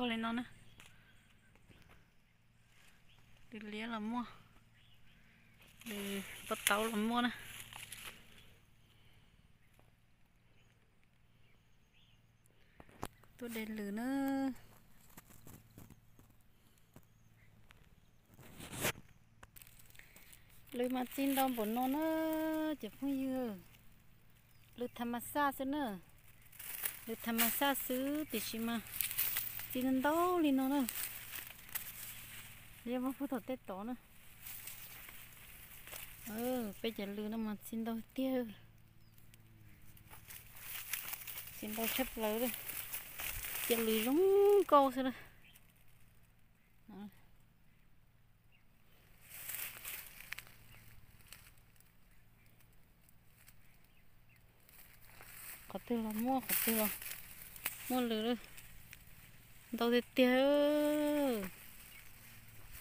Li no na, lws liab los muaj, lws pob taub los muaj na. Tuaj de lws na. Lws mas txi ntau npaum no na cov phooj ywg. Lws tham mas xaj xwb na. Lws tham mas xaj xwb tiam sis mas txi ntau li no na. Liab vog puag tom tej tod na. Peb cov lws no mas txi ntau tiag. Txi ntau tshaj plaws li. Cov lws zoo nkauj xwb na. Qhov twg los muaj, qhov twg los muaj lws. Ntau tiag tiag.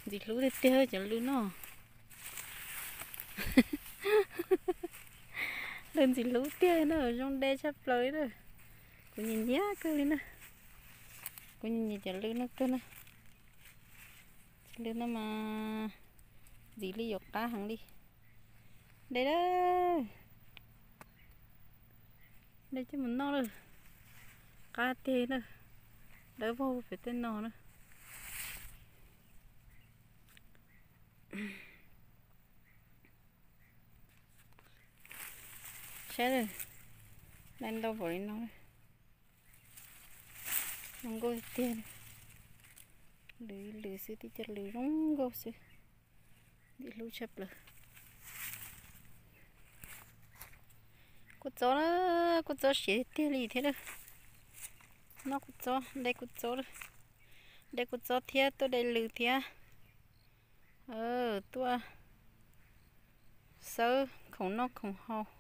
Ntxim hlub tiag tiag cov lws no. Lws ntxim hlub tiag na, zoo de tshaj plaws li na. Kuv nyiam nyiam kawg li na. Kuv nyiam nyiam cov lws no kawg na. Cov lws no mas ntxim li yuav qab heev li. De lawm. De coj mus noj lawm. Qab tiag na. Dawb vog pem tej no na. Saib lawm, de ntau npaum li no. Zoo nkauj tiag. Lws lws xwb, tib co lws zoo nkauj xwb. Ntxim hlub tshaj plaws. Kua txob na, kua txob siav tiag li thiab lawm. Noj kua txob, de kua txob lawm. De kua txob thiab tuaj de lws thiab. Tuaj xawb khoom noj khoom haus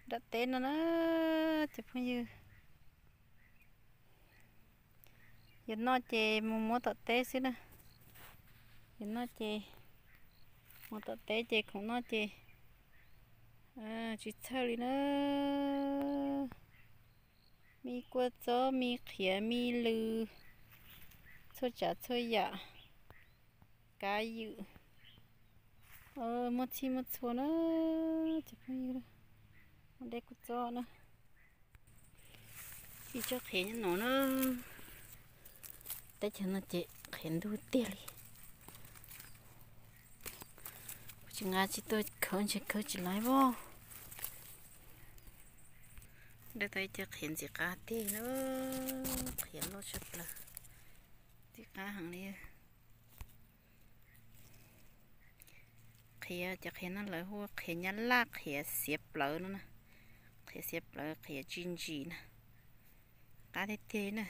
nram teb no na cov phooj ywg. Yog noj ces mus muab tom teb xwb na. Yog noj ces mus tom teb ces khoom noj ces tsis txhawj li na. Me kua txob, me qhiav, me lws, txhua tsav txhua yam, kav ywm, muaj txhij muaj txhua na cov phooj ywg. Mus de kua txob na. Ib tsob qhiav nyob no na. Teb chaws no ces qhiav ntug tiag li. Kuv tsis nqa tsis tuaj khawb ntshe khawb tsis laib vog. De tau ib co qhiav ntxim qab tiag na. Qhiav loj tshaj plaws, ntxim qab heev li. Qhiav, cov qhiav no lawv hu qhiav nyab laj, qhiav xiav plawv no na. Qhiav xiav plawv, qhiav tsis ntsim na. Qab tiag tiag na.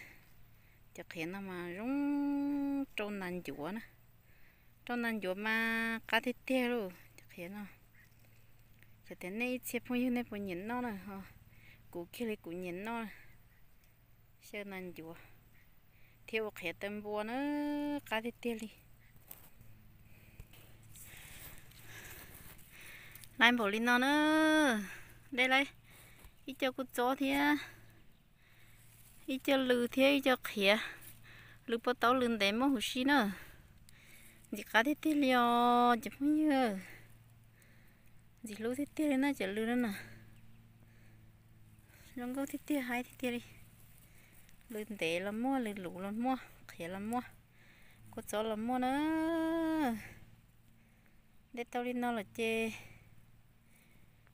Cov qhiav no mas zoo rau nas ncuav na. Rau nas ncuav mas qab tiag tiag lauj cov qhiav no. Yog tias nej ib txhia phooj ywg nej puas nyiam noj na ho, kuv kiag li kuv nyiam noj xyaw nas ncuav thiab ua qhiav taw npua na, qab tiag tiag li. Laib npaum li no na, de laib ib co kua txob thiab ib co lws thiab ib co qhiav. Lws pob taub lws ntev muab huv si na. Ntxim qab tiag tiag li os cov phooj ywg. Ntxim hlub tiag tiag li na cov lws no na. Zoo nkauj tiag tiag, haib tiag tiag li. Lws ntev los muaj, lws luv los muaj, qhiav los muaj, kua txob los muaj na. De tau li no lawm ces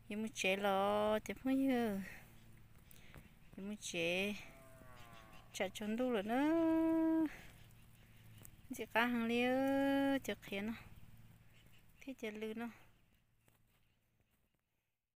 yuav mus tsev los cov phooj ywg. Yuav mus tsev, tsam tsaus ntuj lawm na. Ntxim qab heev li cov qhiav no thiab cov lws no.